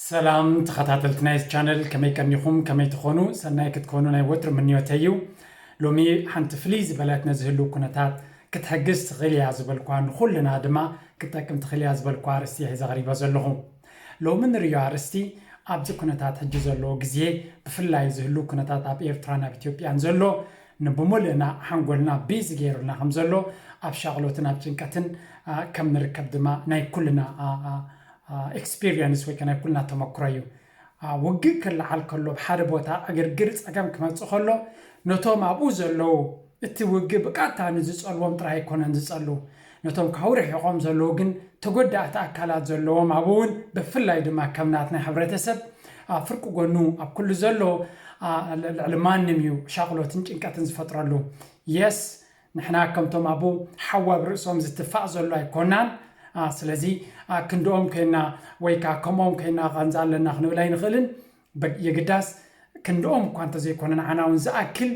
ሰላም ተኸታተልቲ ናይዚ ቻነል፣ ከመይ ቀኒኹም? ከመይ ትኾኑ? ሰናይ ክትኮኑ ናይ ወትሩ ምንዮተይ እዩ። ሎሚ ሓንቲ ፍልይ ዝበለት ነዚ ህልው ኩነታት ክትሕግዝ ትኽእል እያ ዝበልኳ፣ ንኹልና ድማ ክትጠቅም ትኽእል እያ ዝበልኳ ኣርእስቲ እየ ሒዘ ቀሪበ ዘለኹ። ሎሚ ንርእዮ ኣርእስቲ ኣብዚ ኩነታት ሕጂ ዘለዎ ግዜ፣ ብፍላይ እዚ ህልው ኩነታት ኣብ ኤርትራን ኣብ ኢትዮጵያን ዘሎ ንብሙሉእና ሓንጎልና ቢዚ ገይሩልና ከም ዘሎ፣ ኣብ ሻቕሎትን ኣብ ጭንቀትን፣ አ፣ ከም ንርከብ ድማ ናይ ኩልና፣ አ፣ አ፣ አ፣ ኤክስፒሪየንስ ወይ ከ ናይ ኩልና ተመክሮ እዩ። አ፣ ውግእ ክለዓል ከሎ፣ ኣብ ሓደ ቦታ ዕግርግር ጸገም ክመጽእ ከሎ፣ ነቶም ኣብኡ ዘለዉ፣ እቲ ውግእ ብቀጥታ ንዝጸልዎም ጥራይ ኣይኮነን ዝጸሉ፣ ነቶም ካብኡ ርሒቖም ዘለዉ ግን ተጎዳእቲ ኣካላት ዘለዎም፣ ኣብኡ እውን ብፍላይ ድማ ከም ናትና ሕብረተሰብ፣ አ፣ ፍርቂ ጎኑ ኣብ ኩሉ ዘሎ፣ አ፣ ል-፣ ልዕሊ ማንም እዩ ሻቕሎትን ጭንቀትን ዝፈጥረሉ። የስ፣ ንሕና ከምቶም ኣብኡ ሓዊ ኣብ ርእሶም ዝትፋእ ዘሎ ኣይኮናን። አ፣ ስለዚ፣ አ፣ ክንድኦም ኮይና ወይ ከኣ ከምኦም ኮይና ቃንዛ ኣለና ክንብል ኣይንኽእልን። በ-፣ የግዳስ ክንድኦም እኳ እንተዘይኮነ ንዓና እውን ዝኣክል፣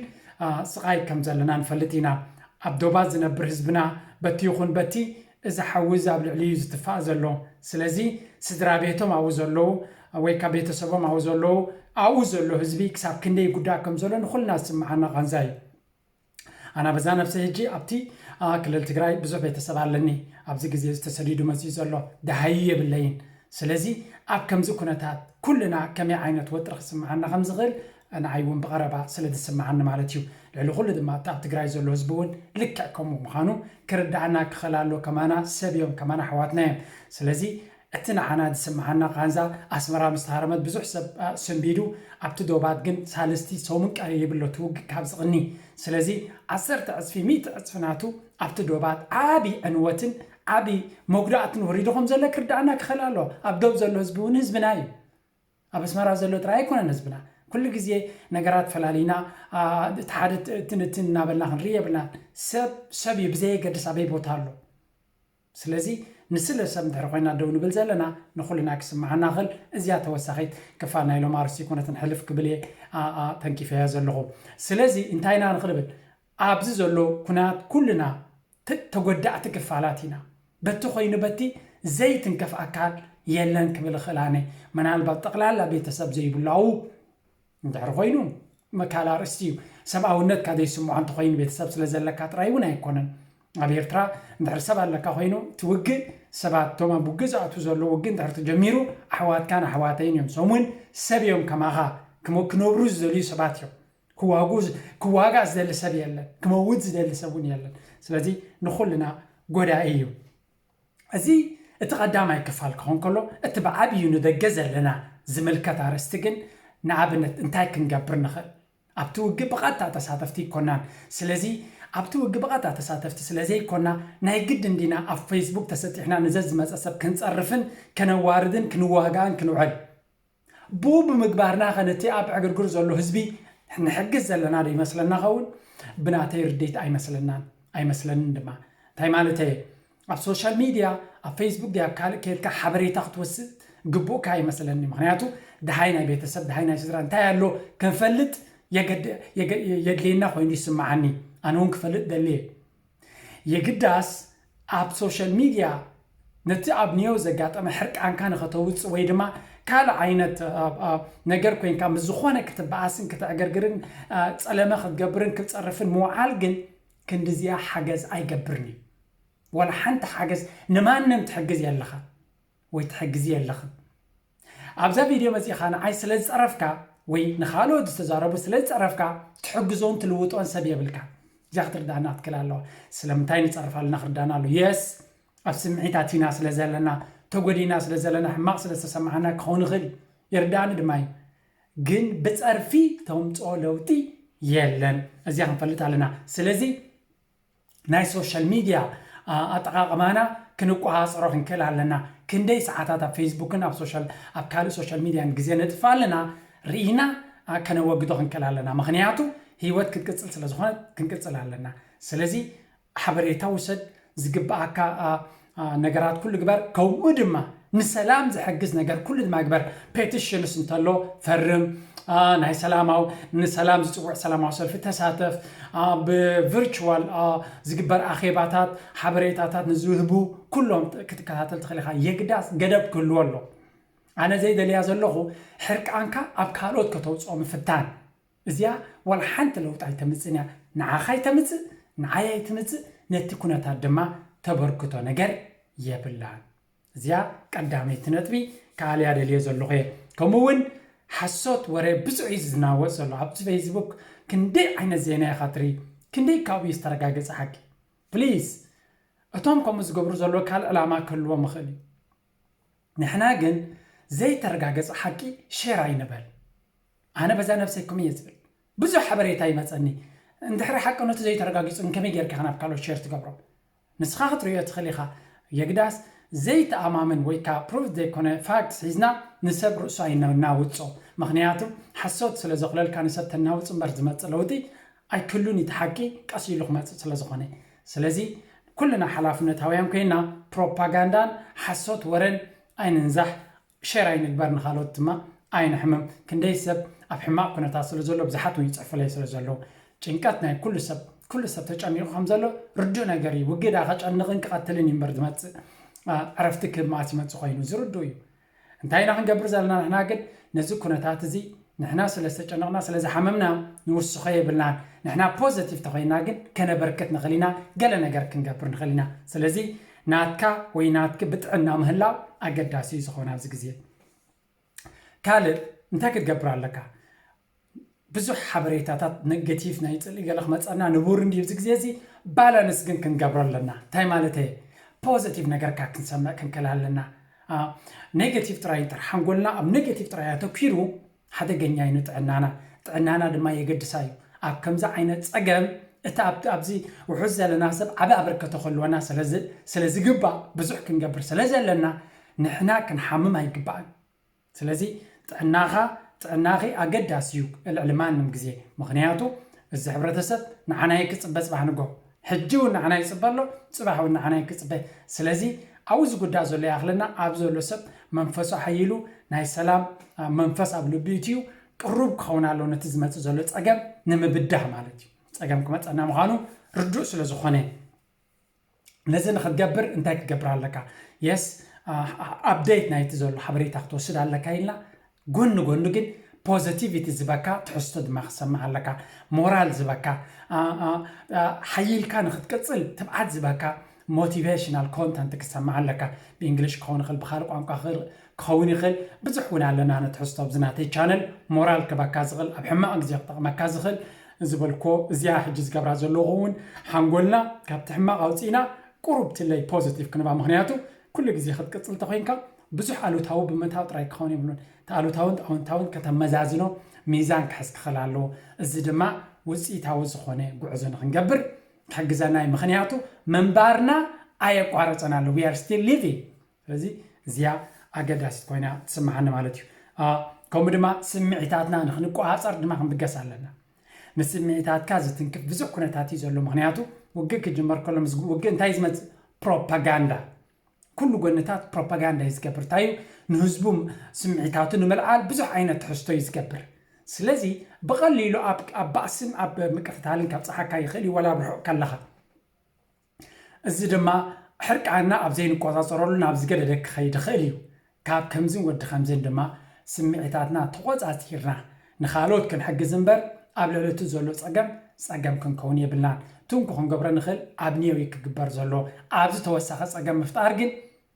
አ፣ ስቓይ ከም ዘለና ንፈልጥ ኢና። ኣብ ዶባት ዝነብር ህዝብና በቲ ይኹን በቲ እዚ ሓዊ እዚ ኣብ ልዕሊኡ ዝትፋእ ዘሎ። ስለዚ ስድራ ቤቶም ኣብኡ ዘለዉ ወይ ካብ ቤተሰቦም ኣብኡ ዘለዉ፣ ኣብኡ ዘሎ ህዝቢ ክሳብ ክንደይ ይጉዳእ ከም ዘሎ ንኹልና ዝስምዓና ቃንዛ እዩ። ኣና በዛ ነብሰ ሕጂ ኣብቲ፣ አ፣ ክልል ትግራይ ብዙሕ ቤተሰብ ኣለኒ። ኣብዚ ግዜ እዚ ተሰዲዱ መጺኡ ዘሎ ደሃዩ የብለይን። ስለዚ ኣብ ከምዚ ኩነታት ኩልና ከመይ ዓይነት ወጥሪ ክስምዓና ከም ዝኽእል ንዓይ እውን ብቐረባ ስለ ዝስምዓኒ ማለት እዩ። ልዕሊ ኩሉ ድማ እቲ ኣብ ትግራይ ዘሎ ህዝቢ እውን ልክዕ ከምኡ ምዃኑ ክርድኣና ክኽእል ኣሎ። ከማና ሰብ እዮም፣ ከማና ኣሕዋትና እዮም። ስለዚ እቲ ንዓና ዝስምዓና ቃንዛ፣ ኣስመራ ምስ ተሃረመት ብዙሕ ሰብ፣ አ፣ ሰንቢዱ፣ ኣብቲ ዶባት ግን ሳልስቲ ሰሙን ቀሪቡ ኣሎ እቲ ውግእ ካብ ዝቕኒ። ስለዚ ዓሰርተ ዕጽፊ፣ ሚእቲ ዕጽፊ ናቱ ኣብቲ ዶባት ዓቢ ዕንወትን ዓቢ መጉዳእትን ወሪዱ ከም ዘሎ ክርድኣና ክኽእል ኣሎ። ኣብ ዶብ ዘሎ ህዝቢ እውን ህዝብና እዩ። ኣብ ኣስመራ ዘሎ ጥራይ ኣይኮነን ህዝብና። ኩሉ ግዜ ነገራት ፈላሊና፣ አ፣ እቲ ሓደ ት-፣ እቲ ነቲ እናበልና ክንርኢ የብልናን። ሰብ ሰብ እዩ፣ ብዘየገድስ ኣበይ ቦታ ኣሎ። ስለዚ ንስለ ሰብ እንድሕር ኮይና ደው ንብል ዘለና፣ ንኹልና ክስምዓና ክእል። እዚኣ ተወሳኺት ክፋል ናይ ሎም ኣርእስቲ ኮነትን ሕልፍ ክብል እየ፣ አ፣ አ፣ ተንኪፈያ ዘለኹ። ስለዚ እንታይ ኢና ንኽንብል? ኣብዚ ዘሎ ኩናት ኩልና ተ-፣ ተጎዳእቲ ክፋላት ኢና። በቲ ኮይኑ በቲ ዘይትንከፍ ኣካል የለን ክብል እኽእል ኣነ። ምናልባት ጠቕላላ ቤተሰብ ዘይብሉ ኣብኡ እንድሕር ኮይኑ መካል ኣርእስቲ እዩ። ሰብኣውነትካ ዘይስምዖ እንተኾይኑ ቤተሰብ ስለ ዘለካ ጥራይ እውን ኣይኮነን። ኣብ ኤርትራ እንድሕር ሰብ ኣለካ ኮይኑ እቲ ውግእ፣ ሰባት እቶም ኣብ ውግእ ዝኣትዉ ዘለዉ ውግእ እንድሕር ተጀሚሩ ኣሕዋትካን ኣሕዋተይን እዮም። እሶም እውን ሰብ እዮም ከማኻ፣ ክሞ-፣ ክነብሩ ዝደልዩ ሰባት እዮም። ክዋጉ-፣ ክዋጋእ ዝደሊ ሰብ የለን፣ ክመውት ዝደሊ ሰብ እውን የለን። ስለዚ ንኹልና ጎዳኢ እዩ። እዚ እቲ ቀዳማይ ክፋል ክኾን ከሎ፣ እቲ ብዓብዩ ንደገ ዘለና ዝምልከት ኣርእስቲ ግን፣ ንኣብነት እንታይ ክንገብር ንኽእል? ኣብቲ ውግእ ብቐጥታ ተሳተፍቲ ኣይኮናን። ስለዚ ኣብቲ ውግእ ብቐጥታ ተሳተፍቲ ስለ ዘይኮና፣ ናይ ግድን ዲና ኣብ ፌስቡክ ተሰጢሕና ንዘዝመጸ ሰብ ክንጸርፍን ከነዋርድን ክንዋጋእን ክንውዕል? ብኡ ብምግባርና ኸ ነቲ ኣብ ዕግርግር ዘሎ ህዝቢ ንሕግዝ ዘለና ዶ ይመስለና ኸውን? ብናተይ ርድኢት ኣይመስለናን፣ ኣይመስለንን ድማ። እንታይ ማለተይ እየ? ኣብ ሶሻል ሚድያ፣ ኣብ ፌስቡክ ድያ ኣብ ካልእ ከይድካ ሓበሬታ ክትወስድ ግቡእካ ኣይመስለኒ። ምኽንያቱ ደሃይ ናይ ቤተሰብ፣ ደሃይ ናይ ስድራ እንታይ ኣሎ ክንፈልጥ የገድ-፣ የገ-፣ የድልየና ኮይኑ ይስምዓኒ። ኣነ እውን ክፈልጥ ደሊ እየ። የግዳስ ኣብ ሶሻል ሚድያ ነቲ ኣብ ኒዮ ዘጋጠመ ሕርቃንካ ንኸተውጽእ ወይ ድማ ካልእ ዓይነት፣ አ፣ አ፣ ነገር ኮይንካ ምስ ዝኾነ ክትበኣስን ክትዕገርግርን፣ አ፣ ጸለመ ክትገብርን ክትጸርፍን ምውዓል ግን ክንድዚኣ ሓገዝ ኣይገብርን እዩ። ዋላ ሓንቲ ሓገዝ ንማንም ትሕግዝ የለኻ ወይ ትሕግዚ የለኽን። ኣብዛ ቪድዮ መጺኻ ንዓይ ስለ ዝጸረፍካ ወይ ንኻልኦት ዝተዛረቡ ስለ ዝጸረፍካ ትሕግዞን ትልውጦን ሰብ የብልካ። እዚኣ ክትርዳእና ክትክእል ኣለዋ። ስለምንታይ ንጸርፍ ኣለና ክርዳእና ኣሎ። የስ፣ ኣብ ስምዒት ኣቲና ስለ ዘለና፣ ተጎዲና ስለ ዘለና፣ ሕማቕ ስለ ዝተሰምዓና ክኸውን ይኽእል እዩ። ይርዳእኒ ድማ እዩ። ግን ብጸርፊ ተምጽኦ ለውጢ የለን። እዚኣ ክንፈልጥ ኣለና። ስለዚ ናይ ሶሻል ሚድያ፣ አ፣ ኣጠቓቕማና ክንቆጻጸሮ ክንክእል ኣለና። ክንደይ ሰዓታት ኣብ ፌስቡክን ኣብ ሶሻል፣ ኣብ ካልእ ሶሻል ሚድያን ግዜ ነጥፍእ ኣለና፣ ርኢና፣ አ፣ ከነወግዶ ክንክእል ኣለና። ምኽንያቱ ህይወት ክትቅጽል ስለ ዝኾነት ክንቅጽል ኣለና። ስለዚ ሓበሬታ ውሰድ፣ ዝግብኣካ፣ አ፣ አ፣ ነገራት ኩሉ ግበር። ከምኡ ድማ ንሰላም ዝሕግዝ ነገር ኩሉ ድማ ግበር። ፔቲሽንስ እንተሎ ፈርም። አ፣ ናይ ሰላማዊ፣ ንሰላም ዝጽውዕ ሰላማዊ ሰልፊ ተሳተፍ። አ፣ ብቪርቹዋል፣ አ፣ ዝግበር ኣኼባታት፣ ሓበሬታታት ንዝህቡ ኩሎም ክትከታተል ትኽእል ኢኻ። የግዳስ ገደብ ክህልዎ ኣሎ። ኣነ ዘይደልያ ዘለኹ ሕርቃንካ ኣብ ካልኦት ከተውፅኦ ምፍታን። እዚኣ ዋላ ሓንቲ ለውጢ ኣይተምፅእን እያ። ንዓኻ ኣይተምፅእ፣ ንዓይ ኣይትምፅእ፣ ነቲ ኩነታት ድማ ተበርክቶ ነገር የብላን። እዚኣ ቀዳመይቲ ነጥቢ ካልያ ደልዮ ዘለኹ እየ። ከምኡ እውን ሓሶት ወረ ብዙሕ እዩ ዝናወፅ ዘሎ ኣብዚ ፌስቡክ። ክንደይ ዓይነት ዜና ኢኻ ትርኢ? ክንደይ ካብኡ ዝተረጋገፀ ሓቂ? ፕሊዝ፣ እቶም ከምኡ ዝገብሩ ዘሎ ካልእ ዕላማ ክህልዎም ይኽእል እዩ። ንሕና ግን ዘይተረጋገፀ ሓቂ ሼር ኣይንበል። ኣነ በዛ ነብሰይኩም እየ ዝብል። ብዙሕ ሓበሬታ ይመፀኒ። እንድሕሪ ሓቅነቱ ዘይተረጋጊፁ ከመይ ጌርካ ናብ ካልኦት ሼር ትገብሮ? ንስኻ ክትርእዮ ትኽእል ኢኻ። የግዳስ ዘይተኣማምን ወይ ከዓ ፕሩፍ ዘይኮነ ፋክት ሒዝና ንሰብ ርእሱ ኣይነናውጾ። ምክንያቱ ሓሶት ስለ ዘኽለልካ ንሰብ ተናውጽ እምበር ዝመጽእ ለውጢ ኣይክሉን። እቲ ሓቂ ቀስ ኢሉ ክመጽእ ስለ ዝኾነ። ስለዚ ኩልና ሓላፍነታውያን ኮይና ፕሮፓጋንዳን ሓሶት ወረን ኣይንንዛሕ። ሸር ኣይንግበር፣ ንኻልኦት ድማ ኣይንሕምም። ክንደይ ሰብ ኣብ ሕማቕ ኩነታት ስለ ዘሎ ብዙሓት እውን ይፅሕፉለይ ስለ ዘለዉ ጭንቀት ናይ ኩሉ ሰብ፣ ኩሉ ሰብ ተጨኒቑ ከም ዘሎ ርዱእ ነገር እዩ። ውግእ ደኣ ከጨንቕን ክቐትልን እዩ እምበር ዝመፅእ ዕረፍቲ ክህብ መዓስ ይመፅእ ኮይኑ፣ እዚ ርዱእ እዩ። እንታይ ኢና ክንገብር ዘለና ንሕና ግን ነዚ ኩነታት እዚ ንሕና ስለ ዝተጨነቕና ስለ ዝሓመምና ንውስኾ የብልናን። ንሕና ፖዘቲቭ ተኾይና ግን ከነበርክት ንኽእል ኢና፣ ገለ ነገር ክንገብር ንኽእል ኢና። ስለዚ ናትካ ወይ ናትኪ ብጥዕና ምህላው ኣገዳሲ እዩ ዝኾነ ኣብዚ ግዜ። ካልእ እንታይ ክትገብር ኣለካ? ብዙሕ ሓበሬታታት ኔጌቲቭ ናይ ፅልኢ ገለ ክመፀና ንቡር እንዲ ኣብዚ ግዜ እዚ ባላንስ ግን ክንገብሮ ኣለና። እንታይ ማለት እየ? ፖዘቲቭ ነገርካ ክንሰምዕ ክንክእል ኣለና። ኔጌቲቭ ጥራይ እንተር ሓንጎልና ኣብ ኔጌቲቭ ጥራይ ኣተኪሩ ሓደገኛ እዩ ንጥዕናና። ጥዕናና ድማ የገድሳ እዩ። ኣብ ከምዚ ዓይነት ፀገም እቲ ኣብቲ ኣብዚ ውሑስ ዘለና ሰብ ዓቢ ኣበርከቶ ክህልወና ስለ ዝግባእ ብዙሕ ክንገብር ስለ ዘለና ንሕና ክንሓምም ኣይግባእን። ስለዚ ጥዕናኻ ጥዕናኺ ኣገዳሲ እዩ ልዕሊ ማንም ግዜ። ምኽንያቱ እዚ ሕብረተሰብ ንዓናይ ክፅበ ፅባሕ ንጎ ሕጂ እውን ንዓና ይፅበ ኣሎ፣ ፅባሕ እውን ንዓና ክፅበ። ስለዚ ኣብኡ ዝጉዳእ ዘሎ ይኣኽለና። ኣብ ዘሎ ሰብ መንፈሱ ሓይሉ ናይ ሰላም መንፈስ ኣብ ልቢ እትዩ ቅሩብ ክኸውን ኣሎ ነቲ ዝመፅእ ዘሎ ፀገም ንምብዳህ ማለት እዩ። ፀገም ክመፀና ምዃኑ ርዱእ ስለ ዝኾነ ነዚ ንክትገብር እንታይ ክገብር ኣለካ? የስ፣ ኣፕዴት ናይቲ ዘሎ ሓበሬታ ክትወስድ ኣለካ ኢልና ጎኒ ጎኒ ግን ፖዘቲቪቲ ዝበካ ትሕዝቶ ድማ ክሰማዕ ኣለካ። ሞራል ዝበካ ሓይልካ ንክትቅፅል ትብዓት ዝበካ ሞቲቬሽናል ኮንተንት ክሰማዕ ኣለካ። ብእንግሊሽ ክኸውን ይኽእል፣ ብካልእ ቋንቋ ክኸውን ይኽእል። ብዙሕ እውን ኣለና ንትሕዝቶ ኣብዚ ናተይ ቻነል ሞራል ክበካ ዝኽእል፣ ኣብ ሕማቕ ግዜ ክጠቕመካ ዝኽእል ዝበልኮ እዚኣ ሕጂ ዝገብራ ዘለኹ እውን ሓንጎልና ካብቲ ሕማቕ ኣውፅእና ቁሩብ ትለይ ፖዘቲቭ ክንባ። ምክንያቱ ኩሉ ግዜ ክትቅፅል ተኮይንካ ብዙሕ ኣሉታዊ ብምእታው ጥራይ ክኸውን የብሉን። እቲ ኣሉታውን ኣውንታውን ከተመዛዝኖ ሚዛን ክሕዝ ክኽእል ኣለዎ። እዚ ድማ ውፅኢታዊ ዝኾነ ጉዕዞ ንክንገብር ክሕግዘና እዩ። ምክንያቱ ምንባርና ኣየቋረፀን ኣሎ። We are still living። ስለዚ እዚኣ ኣገዳሲት ኮይና ትስምዓኒ ማለት እዩ። ከምኡ ድማ ስምዒታትና ንክንቆፃፀር ድማ ክንብገስ ኣለና። ንስምዒታትካ ዝትንክፍ ብዙሕ ኩነታት እዩ ዘሎ። ምክንያቱ ውግእ ክጅመር ከሎ ምስ ውግእ እንታይ ዝመፅእ? ፕሮፓጋንዳ። ኩሉ ጎንታት ፕሮፓጋንዳ እዩ ዝገብር። እንታይ እዩ? ንህዝቡ ስምዒታቱ ንምልዓል ብዙሕ ዓይነት ትሕዝቶ እዩ ዝገብር። ስለዚ ብቐሊሉ ኣብ ባእስን ኣብ ምቅትታልን ካብ ፀሓካ ይኽእል እዩ፣ ወላ ኣብ ርሑቕ ከለኻ። እዚ ድማ ሕርቃንና ኣብ ዘይንቆፃፀረሉ ናብ ዝገደደ ክኸይድ ይኽእል እዩ። ካብ ከምዝን ወዲ ከምዝን ድማ ስምዒታትና ተቆፃፂርና ንኻልኦት ክንሕግዝ እምበር ኣብ ልዕሊ እቲ ዘሎ ፀገም ፀገም ክንከውን የብልናን። ትንኩ ክንገብሮ ንኽእል ኣብ ኒዮዊ ክግበር ዘሎ ኣብዚ ተወሳኺ ፀገም ምፍጣር ግን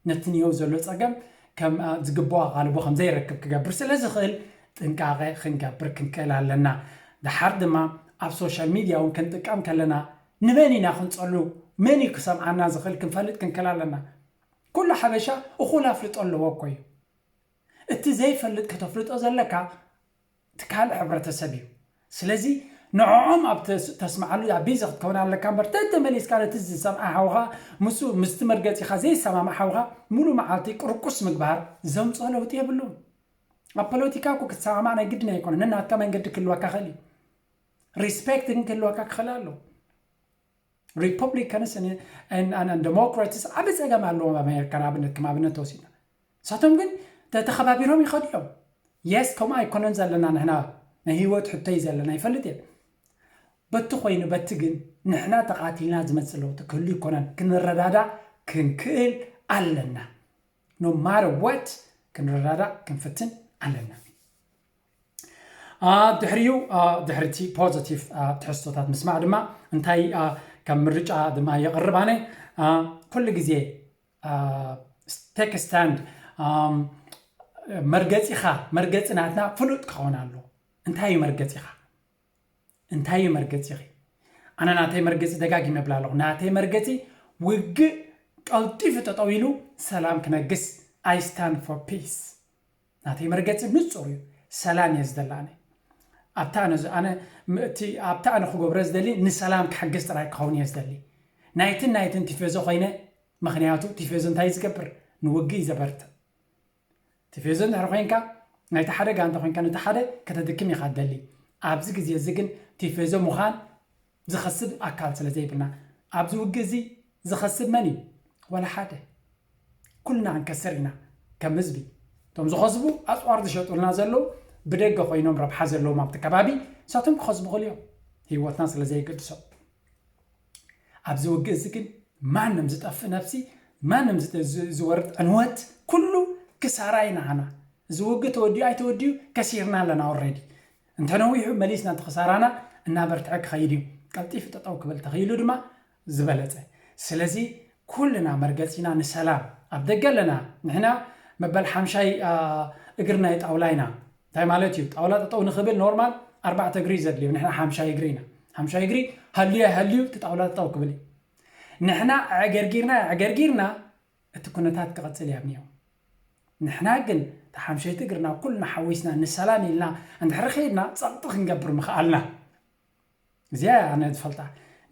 ነቲ ኒዮዊ ዘሎ ፀገም ከም ዝግባእ ኣቓልቦ ከም ዘይረክብ ክገብር ስለ ዝኽእል ጥንቃቐ ክንገብር ክንክእል ኣለና። ደሓር ድማ ኣብ ሶሻል ሚድያ እውን ክንጥቀም ከለና ንመን ኢና ክንፀሉ? መን እዩ ክሰምዓና ዝኽእል ክንፈልጥ ክንክእል ኣለና። ኩሉ ሓበሻ እኹል ኣፍልጦ ኣለዎ እኮ እዩ። እቲ ዘይፈልጥ ከተፍልጦ ዘለካ እቲ ካልእ ሕብረተሰብ እዩ። ስለዚ ንዕኦም ኣብ ተስምዓሉ ኣብ ቤዛ ክትከውን ኣለካ እምበር ተተመሊስካ ነቲ ዝሰምዓ ሓውኻ ምስ ምስቲ መርገፂኻ ዘይሰማማዕ ሓውኻ ሙሉ መዓልቲ ቅርቁስ ምግባር ዘምፅኦ ለውጢ የብሉን። ኣብ ፖለቲካ እኮ ክትሰማማዕ ናይ ግድን ኣይኮነ። ነናትካ መንገዲ ክህልወካ ክእል እዩ። ሪስፔክት ግን ክህልወካ ክኽእል ኣሎ። ሪፐብሊካንስ ዴሞክራትስ ዓብ ፀገም ኣለዎም ኣሜሪካ ንኣብነት ከም ኣብነት ተወሲድና ንሳቶም ግን ተተኸባቢሮም ይኸዱ እዮም። የስ ከምኡ ኣይኮነን ዘለና ንሕና ናይ ህይወት ሕቶ እዩ ዘለና ይፈልጥ እየ። በቲ ኮይኑ በቲ ግን ንሕና ተቓቲልና ዝመፅእ ለውጢ ክህሉ ይኮነን። ክንረዳዳ ክንክእል ኣለና። No matter what ክንረዳዳእ ክንፍትን ኣለና። ድሕሪኡ ድሕሪቲ ፖዘቲቭ ትሕዝቶታት ምስማዕ ድማ እንታይ ከም ምርጫ ድማ የቕርብ ኣነ። ኩሉ ግዜ ቴክ ስታንድ፣ መርገፂኻ፣ መርገፂ ናትና ፍሉጥ ክኸውን ኣሎ። እንታይ እዩ መርገፂኻ? እንታይ እዩ መርገፂኺ? ኣነ ናተይ መርገፂ ደጋጊመ እብላ ኣለኹ። ናተይ መርገፂ ውግእ ቀልጢፉ ጠጠው ኢሉ ሰላም ክነግስ። I stand for peace። ናተይ መርገፂ ንፁር እዩ። ሰላም እየ ዝደሊ ኣነ። ኣብታ ኣነ ዝ- ኣነ ም- እቲ ኣብታ ኣነ ክገብሮ ዝደሊ ንሰላም ክሕግዝ ጥራይ ክኸውን እየ ዝደሊ። ናይትን ናይትን ቲፌዞ ኮይነ። ምክንያቱ ቲፌዞ እንታይ ዝገብር? ንውግእ እዩ ዘበርትዕ። ቲፌዞ እንድሕር ኮይንካ፣ ናይቲ ሓደ ጋንታ ኮይንካ፣ ነቲ ሓደ ከተድክም ኢኻ ትደሊ። ኣብዚ ግዜ እዚ ግን ቲፌዞ ምዃን ዝኸስብ ኣካል ስለ ዘይብልና፣ ኣብዚ ውግእ እዚ ዝኸስብ መን እዩ? ወላ ሓደ። ኩልና ክንከስር ኢና። ከም ህዝቢ፣ እቶም ዝኸስቡ ኣፅዋር ዝሸጡልና ዘለዉ፣ ብደገ ኮይኖም ረብሓ ዘለዎም ኣብቲ ከባቢ፣ ንሳቶም ክኸስቡ ይኽእሉ እዮም፣ ህይወትና ስለ ዘየገድሶም። ኣብዚ ውግእ እዚ ግን ማንም ዝጠፍእ ነፍሲ፣ ማንም ዝተ- ዝ- ዝወርድ ዕንወት፣ ኩሉ ክሳራ እዩ ንዓና። እዚ ውግእ ተወዲኡ ኣይተወዲኡ ከሲርና ኣለና። ኦልሬዲ እንተነዊሑ መሊስና እቲ ክሳራና እናበርትዐ ክኸይድ እዩ። ቀልጢፉ ጠጠው ክብል ተኽኢሉ ድማ ዝበለፀ። ስለዚ ኩልና መርገፂና ንሰላም። ኣብ ደገ ኣለና ንሕና፣ መበል ሓምሻይ እግሪ ናይ ጣውላ ኢና። እንታይ ማለት እዩ? ጣውላ ጠጠው ንኽብል ኖርማል ኣርባዕተ እግሪ እዩ ዘድልዮ። ንሕና ሓምሻይ እግሪ ኢና። ሓምሻይ እግሪ ሃልዩ ኣይሃልዩ እቲ ጣውላ ጠጠው ክብል እዩ። ንሕና ኣዕገርጊርና ኣዕገርጊርና እቲ ኩነታት ክቐፅል እያ እኒኦ። ንሕና ግን እቲ ሓምሸይቲ እግርና ኩልና ሓዊስና ንሰላም ኢልና እንድሕሪ ከይድና ፀቕጢ ክንገብር ምኽኣልና። እዚኣ እያ ኣነ ዝፈልጣ።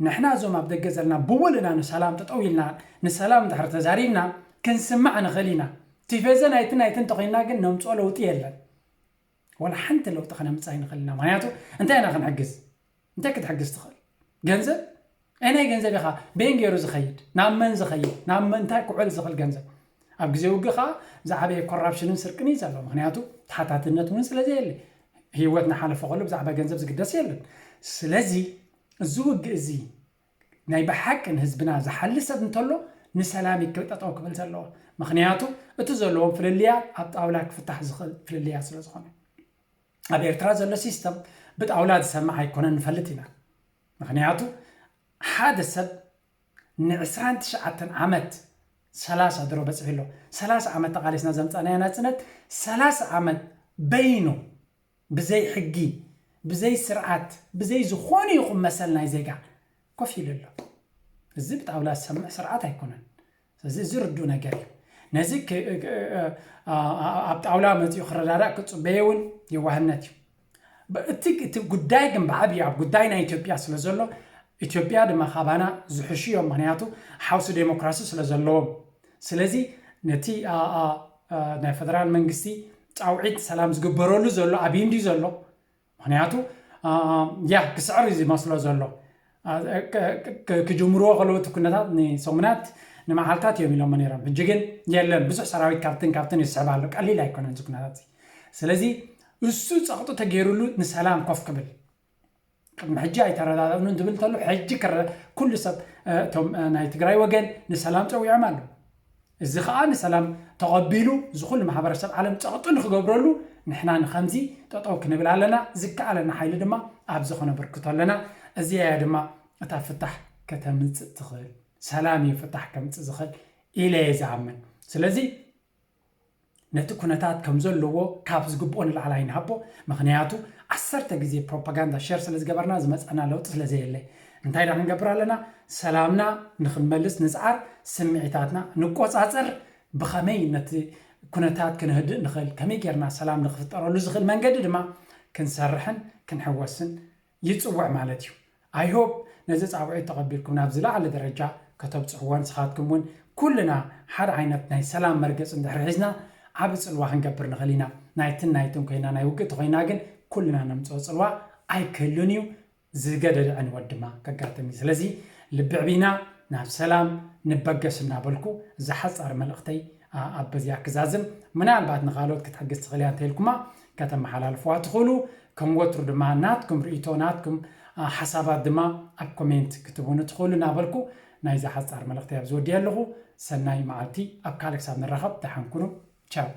ንሕና እዞም ኣብ ደገ ዘለና ብውልና ንሰላም ጠጠው ኢልና ንሰላም እንድሕሪ ተዛሪብና ክንስማዕ ንኽእል ኢና። ቲፌዘ ናይቲ ናይቲ እንተኮይንና ግን ነምፅኦ ለውጢ የለን። ወላ ሓንቲ ለውጢ ከነምፅእ ኣይንኽእል ኢና። ምክንያቱ እንታይ ኢና ክንሕግዝ? እንታይ ክትሕግዝ ትኽእል? ገንዘብ? ኣየናይ ገንዘብ ኢኻ? በየን ገይሩ ዝኸይድ? ናብ መን ዝኸይድ? ናብ ምንታይ ክውዕል ዝኽእል ገንዘብ? ኣብ ግዜ ውግእ ከዓ ዝዓበየ ኮራፕሽንን ስርቅን እዩ ዘሎ። ምክንያቱ ተሓታትነት እውን ስለ ዘየለ፣ ህይወት እናሓለፈ ከሎ ብዛዕባ ገንዘብ ዝግደስ የለን። ስለዚ እዚ ውግእ እዚ ናይ ብሓቂ ንህዝብና ዝሓሊ ሰብ እንተሎ ንሰላም እዩ ክብል ጠጠው ክብል ዘለዎ። ምክንያቱ እቲ ዘለዎም ፍልልያ ኣብ ጣውላ ክፍታሕ ዝኽእል ፍልልያ ስለ ዝኾነ። ኣብ ኤርትራ ዘሎ ሲስተም ብጣውላ ዝሰማዕ ኣይኮነን ንፈልጥ ኢና። ምክንያቱ ሓደ ሰብ ን29 ዓመት፣ ሰላሳ ድሮ በፂሑ ኣሎ፣ ሰላሳ ዓመት ተቓሊስና ዘምፃናዮ ናፅነት፣ ሰላሳ ዓመት በይኑ ብዘይ ሕጊ፣ ብዘይ ስርዓት፣ ብዘይ ዝኾነ ይኹን መሰል ናይ ዜጋ ኮፍ ኢሉ ኣሎ። እዚ ብጣውላ ዝሰምዕ ስርዓት ኣይኮነን። ስለዚ እዚ ርዱእ ነገር እዩ። ነዚ ክ- እ- እ- ኣ- ኣ- ኣብ ጣውላ መፂኡ ክረዳዳእ ክፅበየ እውን የዋህነት እዩ። ብ- እቲ እቲ ጉዳይ ግን ብዓብዩ ኣብ ጉዳይ ናይ ኢትዮጵያ ስለ ዘሎ፣ ኢትዮጵያ ድማ ካባና ዝሕሹ እዮም። ምክንያቱ ሓውሲ ዴሞክራሲ ስለ ዘለዎም። ስለዚ ነቲ ኣ- ኣ- ኣ- ናይ ፈደራል መንግስቲ ፃውዒት ሰላም ዝግበረሉ ዘሎ ኣብዩ እንድዩ ዘሎ። ምክንያቱ ያ ክስዕር እዩ ዝመስሎ ዘሎ። ክጅምርዎ ከለዉ እቲ ኩነታት ንሰሙናት ንመዓልታት እዮም ኢሎሞ ነይሮም። ሕጂ ግን የለን፣ ብዙሕ ሰራዊት ካብትን ካብትን ይስሕብ ኣሎ። ቀሊል ኣይኮነን እዚ ኩነታት እዚ። ስለዚ እሱ ፀቕጡ ተገይሩሉ ንሰላም ኮፍ ክብል፣ ቅድሚ ሕጂ ኣይተረዳዳእኑን ዝብል እንተሎ ሕጂ ክረ- ኩሉ ሰብ፣ እቶም ናይ ትግራይ ወገን ንሰላም ፀዊዖም ኣለዉ። እዚ ከዓ ንሰላም ተቐቢሉ እዚ ኩሉ ማሕበረሰብ ዓለም ፀቕጡ ንክገብረሉ ንሕና ንከምዚ ጠጠው ክንብል ኣለና። ዝከኣለና ሓይሊ ድማ ኣብዚ ከነበርክቶ ኣለና። እዚኣ እያ ድማ እታ ፍታሕ ከተምፅእ ትኽእል። ሰላም እዩ ፍታሕ ከምፅእ ዝኽእል ኢለ እየ ዝኣምን። ስለዚ ነቲ ኩነታት ከም ዘለዎ ካብ ዝግብኦ ንላዕሊ ኣይንሃቦ። ምክንያቱ ዓሰርተ ግዜ ፕሮፓጋንዳ ሸር ስለ ዝገበርና ዝመፀና ለውጢ ስለ ዘየለ፣ እንታይ ዳ ክንገብር ኣለና? ሰላምና ንክንመልስ ንፅዓር፣ ስምዒታትና ንቆፃፀር። ብኸመይ ነቲ ኩነታት ክንህድእ ንኽእል፣ ከመይ ጌርና ሰላም ንክፍጠረሉ ዝኽእል መንገዲ ድማ ክንሰርሕን ክንሕወስን ይፅውዕ ማለት እዩ። I hope ነዚ ፃውዒት ተቐቢልኩም ናብ ዝለዓለ ደረጃ ከተብፅሕዎ፣ ንስኻትኩም እውን ኩልና ሓደ ዓይነት ናይ ሰላም መርገፂ እንድሕር ሒዝና ዓቢ ፅልዋ ክንገብር ንኽእል ኢና። ናይትን ናይትን ኮይና፣ ናይ ውግእ ተኮይና ግን ኩልና ነምፅኦ ፅልዋ ኣይክህሉን እዩ። ዝገደደ ዕንወት ድማ ከጋጥም እዩ። ስለዚ ልቢ ዕቢና ናብ ሰላም ንበገስ እናበልኩ እዛ ሓፃር መልእኽተይ ኣ- ኣብ በዚኣ ክዛዝም። ምናልባት ንኻልኦት ክትሕግዝ ትኽእል እያ እንተኢልኩማ ከተመሓላልፍዋ ትኽእሉ። ከም ወትሩ ድማ ናትኩም ርእይቶ፣ ናትኩም ኣ- ሓሳባት ድማ ኣብ ኮሜንት ክትህቡኒ ትኽእሉ እናበልኩ ናይዛ ሓፃር መልእኽተይ ኣብ ዝወድየ ኣለኹ። ሰናይ መዓልቲ፣ ኣብ ካልእ ክሳብ ንራኸብ ደሓን ኩኑ። ቻው።